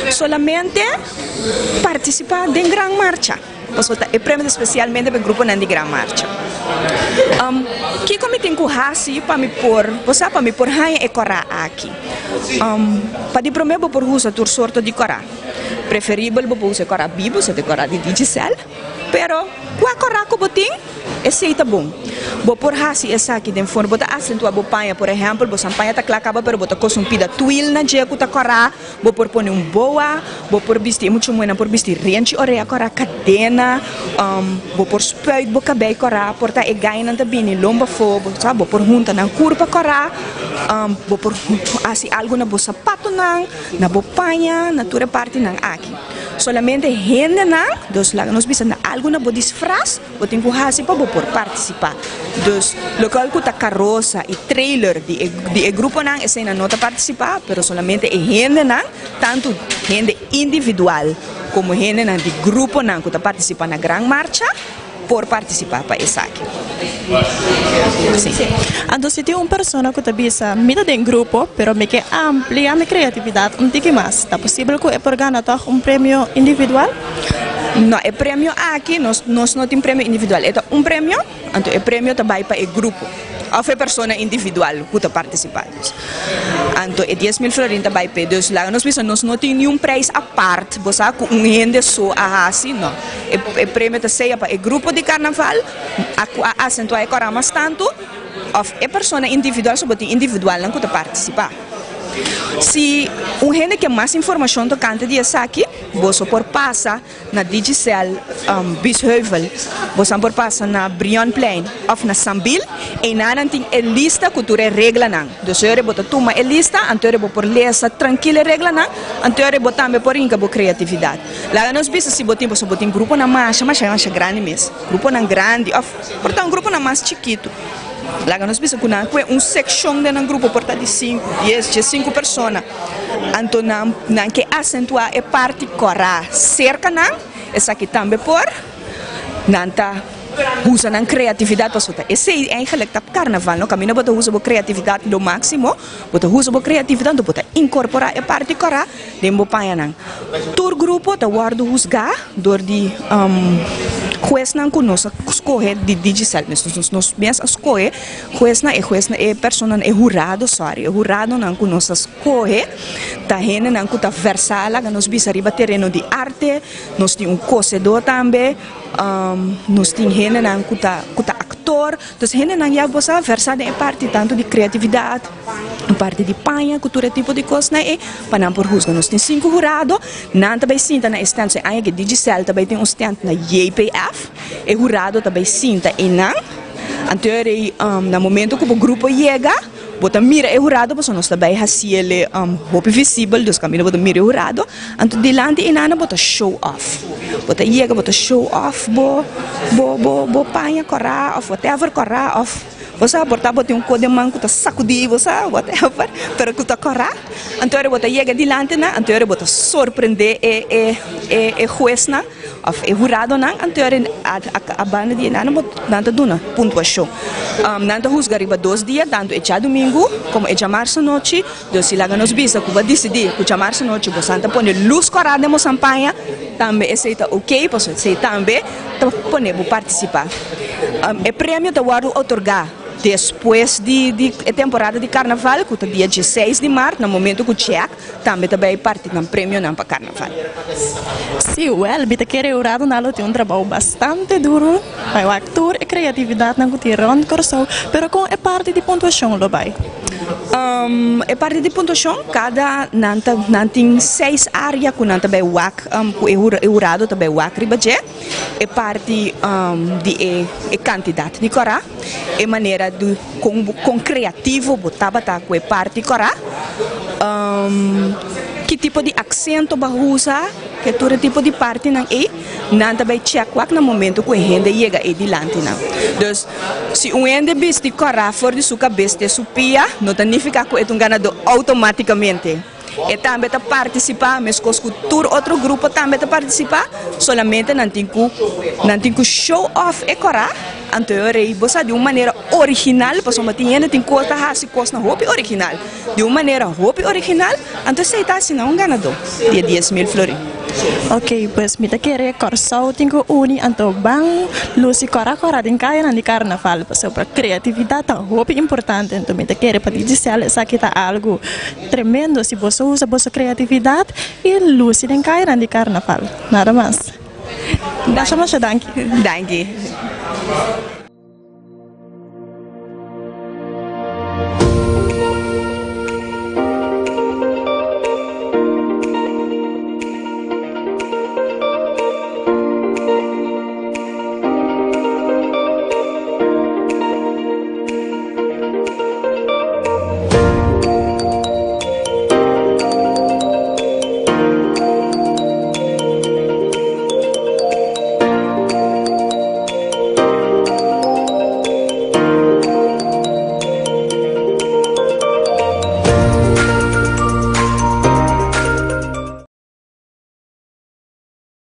Solamente partisipá den Gran Marcha, pasobra ta e premio ta spesialmente pa e gruponan di Gran Marcha. Kiko mi tin ku hasi pa mi por, bo sa, pa mi por haña e kòrá aki? Pa di promé bo por usa tur sorto di kòrá. Preferibel bo por usa e kòrá bibu, osea e kòrá di Digicel. Pero, kua kòrá ku bo tin? Esei ta bon. Bo por hasi esaki den forma, bo ta asentua bo paña, por ehèmpel, bo sampaña ta kla kaba pero bo ta kos un pida twil na dje ku ta kòrá, bo por pone un boa, bo por bisti, e mucha muhénan por bisti renchi orea kòrá, kadena, bo por spuit bo kabei kòrá, por ta e gainan ta bini lomba afó, bo sa, bo por hunta nan kurpa kòrá, bo por hasi algu na bo sapatonan, na bo paña, na tur e partinan aki. Solamente hendenan, dus laga nos bisa na algu na bo disfras, Bo tin ku hasi pa bo por partisipá. Dus, lokual ku ta karosa i trailer di e di e gruponan, eseinan no ta partisipá, pero solamente e hendenan, tantu hende individual komo hendenan di gruponan ku ta partisipá na Gran Marcha, por partisipá pa esaki. Sí. Anto si tin un persona ku ta bisa, Mi ta den grupo, pero mi ke amplia mi kreatividat un tiki mas, ta posibel ku e por gana tòg un premio individual? No, e premio aki nos nos no tin premio individual. E ta un premio, anto e premio ta bai pa e grupo of e persona individual ku ta partisipá. Dus, anto e 10,000 florin ta bai p'e. Dus laga nos bisa nos no tin niun prijs apart, bo sa, ku un hende so a hasi, no. E e premio ta sea pa e grupo di karnaval a ku a asentuá e kòrá mas tantu of e persona individual, so bo tin individualnan ku ta partisipá. Si un hende ke mas informashon tokante di esaki, boso por pasa na Digicel Biesheuvel, bosan por pasa na Brionplein òf na Sambil, einan nan tin e lista ku tur e reglanan. Dus ora bo ta tuma e lista, anto ora bo por lesa trankil e reglanan, anto ora bo tambe por hinka bo kreatividat. Laga nos bisa si bo tin, pasobra bo tin gruponan masha masha masha grandi mes, gruponan grandi òf por ta un gruponan mas chikitu. Laga nos bisa ku nan kue un sekshon den nan grupo por ta di sinku, dies, diesinku persona. Anto nan nan ke asentuá e parti kòrá serka nan, esaki tambe por. Nan ta usa nan kreatividat pasobra ta esei eigenlik ta karnaval no, kaminda bo ta usa bo kreatividat lo máksimo, bo ta usa bo kreatividat anto bo ta inkorporá e parti kòrá den bo pañanan. Tur grupo ta wòrdu husgá dor di huesnan ku nos a skohe di Digicel mes. Nos mes a skohe huesnan, e huesnan, e personanan, e hurado, sorry, e huradonan ku nos a skohe ta hendenan ku ta vèrsá, laga nos bisa riba tereno di arte, nos tin un kosedó tambe, nos tin hendenan ku ta ku ta aktor. Entonces hendenan ya bo sa vèrsá den e parti tantu di kreatividat, e parti di paña ku tur e tipo di kosnan ei pa nan por husga. Nos tin sinku hurado, nan ta bai sinta na e stand. So e aña ke Digicel ta bai tin un stand na JPF, e hurado ta bai sinta einan. Anto ei na momento ku bo grupo yega, bo ta mira e hurado pasobra nos ta bai hasi el hopi visibel, dus kaminda bo ta mira e hurado. Anto dilanti einan bo ta show off. Bo ta yega bo ta show off bo bo bo bo paña kòrá òf whatever kòrá òf. Bo sa por ta bo tin un ko den man ku ta sakudí bo sa whatever pero ku ta kòrá anto ora bo ta yega dilanti nan anto ora bo ta sorprendé e e e e huesnan òf e huradonan anto ora a a banda di nan bo nan ta duna puntuashon nan ta husga riba dos dia tantu e djadumingu komo e djamarsa nochi dus si laga nos bisa ku bo a disidí ku djamarsa nochi bo san ta pone lus kòrá den bo sampaña tambe esei ta oke pasobra esei tambe ta pone bo partisipá. E premio ta wòrdu otorgá despues di di e temporada di karnaval ku ta dia dieseis di mart na momento ku Jack tambe ta bai parti nan premionan pa karnaval. Sí, wèl, mi ta kere un ratu nan lo tin un trabou bastante duru pa e wak tur e kreatividatnan ku tin rònt Kòrsou, pero kon e parti di puntuashon lo bai? E parti di puntuashon, kada nan ta nan tin seis área ku nan ta bai wak ku e hurado ta bai wak riba dje. E parti di e e kantidat di kòrá, e manera di kon bo kon kreativo bo tabata ku e parti kòrá, ki tipo di aksento bo a usa, ke tur e tipo di partinan ei, nan ta bai chèk wak na momento ku e hende yega ei dilanti nan. Dus, si un hende bisti kòrá for di su kabes te su pia, no ta nifiká ku e ta un ganadó outomátikamente. E tambe ta partisipá meskos ku tur otro grupo tambe ta partisipá, solamente nan tin ku nan tin ku show off e kòrá, anto e rei bo sa di un manera original pasobra tin hende tin kos ta hasi kosnan hopi original, di un manera hopi original, anto esei ta hasi nan un ganadó di e 10,000 florin. Ok, pues mi ta kere Kòrsou tin ku uni anto ban lusi kòrá kòrá den kayanan di karnaval pasobra kreatividat ta hopi importante anto mi ta kere pa Digicel esaki ta algu Tremendo si boso usa boso creatividad y luci den cayanan di carnaval. Nada mas. Masha masha danki. Danki.